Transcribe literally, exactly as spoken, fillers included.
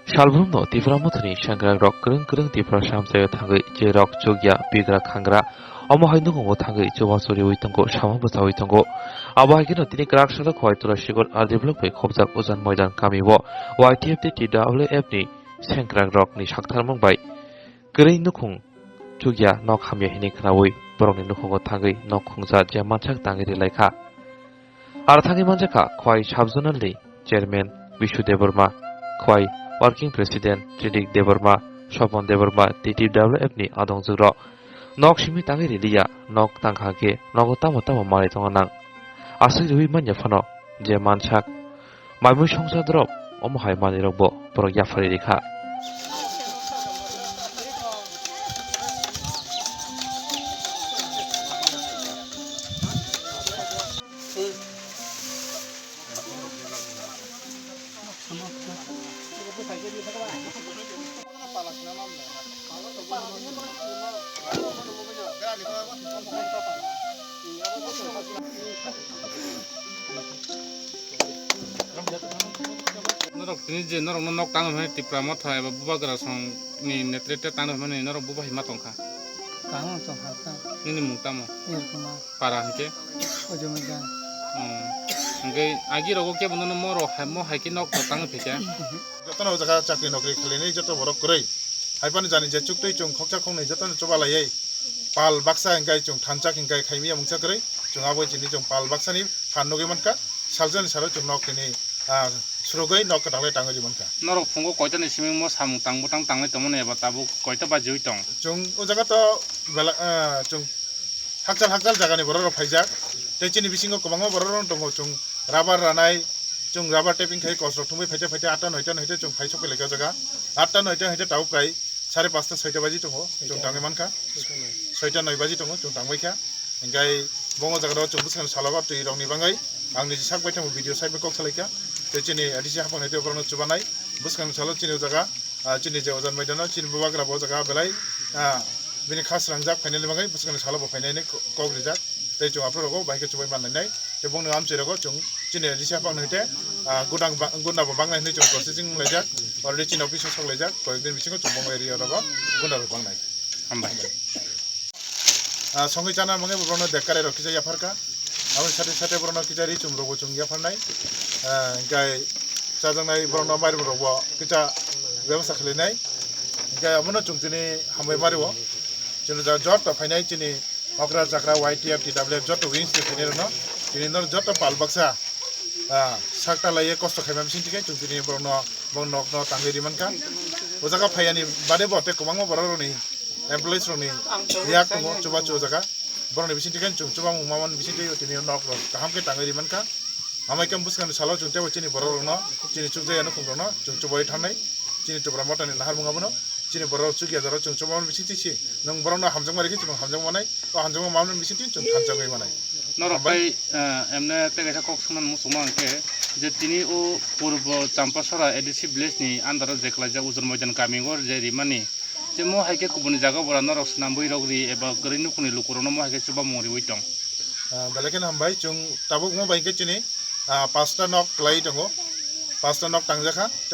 Salbrumno Tipra Mothani sengkrakrok kwrwng kwrwng Tiprasa amchaio thangwi je rok chukya bigra khangra, omo hai nukhungo thangwi chubachu riwi tongo, sama bwchawi tongo. Abo hai kheno tini kwrak salo Khowai Tulasiganj R D block bai khopjak Ujan Moidan kamio Y T F tei T W F ni sengkrakrokni saktharmung bai kwrwi nukhung chukya nok hamya hwnwi khwnawi borokni nukhungo thangwi nok khungjak je mansak tangwi ri lai kha. Aro thangwi manjak kha Khowai Sub-Zonal ni Chairman Bishu Debbarma, Khowai Working President Tridik Debbarma, Sopon Debbarma, T T W F ni adongjwk rok. Nok simi tangwi riliya, nok tangkha khe nogo tamo tamo manwi tongna nang. Aswk riwi manya phano je mansak, maimui songsa drop, omo hai manwi rokbo borok yaphari rikha. Norok tini je norokno nok tangwi hwnwi Tipra Motha eba Bubagra song ni netrite tangwi hwnwi norok bubahi ma tongkha. Kaham tongkha ta. Nini mung tamo? Nirkuma. Para hwnkhe? Ojomajan. Hmm. Hwnkhe agi rogo kebo nono moro hai, mo hai khe nok tangwi phikha? Jotono o jaga chakri nokri khlainai joto borok kwrwi. Haibani jani je chuktwi chwng khoksa khoknwi jotono chubalaiwi pal baksa hwnkhe chwng thansa hwnkhe khaimya mungsa kwrwi. Chwng abo chini chwng pal baksani phan nugwi mankha. Saljani salo chwng nok tini, ah, surugwi nok kwtal khe tangwi rwi mankha. Norok phungo koitani simi mo samung tang bwtang tangwi tongmani eba tabuk koita bajiwi tong? Chwng o jaga to bela, ah, chwng hakchal hakchal jagani borok rok phaijak. Tei chini bisingo kwbangma borok rok tongo, chwng rubber ranai, chwng rubber tapping khai kosrok thumwi phaite phaite atta noita noita chwng phai sokphailai kha o jaga. Atta noita noita tabuk prai sare pasta soita baji tongo, chwng tangwi mankha. Soita noi baji tongo, chwng tangbai kha. Hingkai bongo jaga o chwng bwskang salo twi rokni bagwi ang niji sak bai tamo video side bai kok salai kha. Tei chini A D C hapang nai tei borokno chubanai. Bwskang salo chini o jaga, ah, chini je ojan maidano, chini bubagra bo jaga belai, ah, bini khas rangjak phainani bagwi bwskang salo bo phainani ko-, kok rijak. Tei chwng aphuru rogo bahai khe chubai manlainai. Tei bongni amchai rogo chwng chini A D C hapang nai tei, ah, gudang ba-, gunda bo bangnai hinwi chwng processing laijak. Already chini office o sok laijak. Koyek din bisingo chwng bongni area rogo gunda bo bangnai. Hambai. Ah, songwi chana mangwi borokno dekkare rok kisa yapharkha. Aboni sate sate borokno kisa ri chum rokbo chum yapharnai. Ah, hingkai chajaknai borokno mairum rokbo kisa bebasta khlainai. Hingkai abono chum tini hambai mario. Chini jora joto phainai chini okra chakra Y T F T W F joto wings ni phainai rokno. Chini nor joto pal baksa, ah, sakta laiye kosto khaima bising tike chum tini borokno bong nokno tangwi ri mankha. O jaga phaiyani bade bo tei kwbangma borok rokni employees rokni yak tongo chubachu o jaga. Borokni bisingtwi khe chwng chubamung mamani bisingtwi tini nok rok kaham khe tangwi ri mankha. Hamai khe bwskangni salo chwng teibo chini borok rokno, chini chukjaya nukhung rokno chwng chubai thangnai. Chini Tipra Mothani naharmung abono chini borok rok chukya jora chwng chubamani bisingtwi si nwng borokno hamjakma rikhe chwng hamjakma manai, o hamjakma mamani bisingtwi chwng thansa wngwi manai. Norok hambai. Tei, eh, emne tei kaisa kok swngnani muchungma hwnkhe je tini o Purbo Champasara A D C village ni under o je khlaijak Ujur Moidan kami o je rimani, je mo hai khe kubuni jaga bora norok swnambwi rok ri eba kwrwi nukhungni lukurokno mo hai khe chubamung riwi tong. Ah, belai kheno hambai, chwng tabuk mo bai khe chini, ah, pasta nok kwlai tongo, pasta nok tangjakha.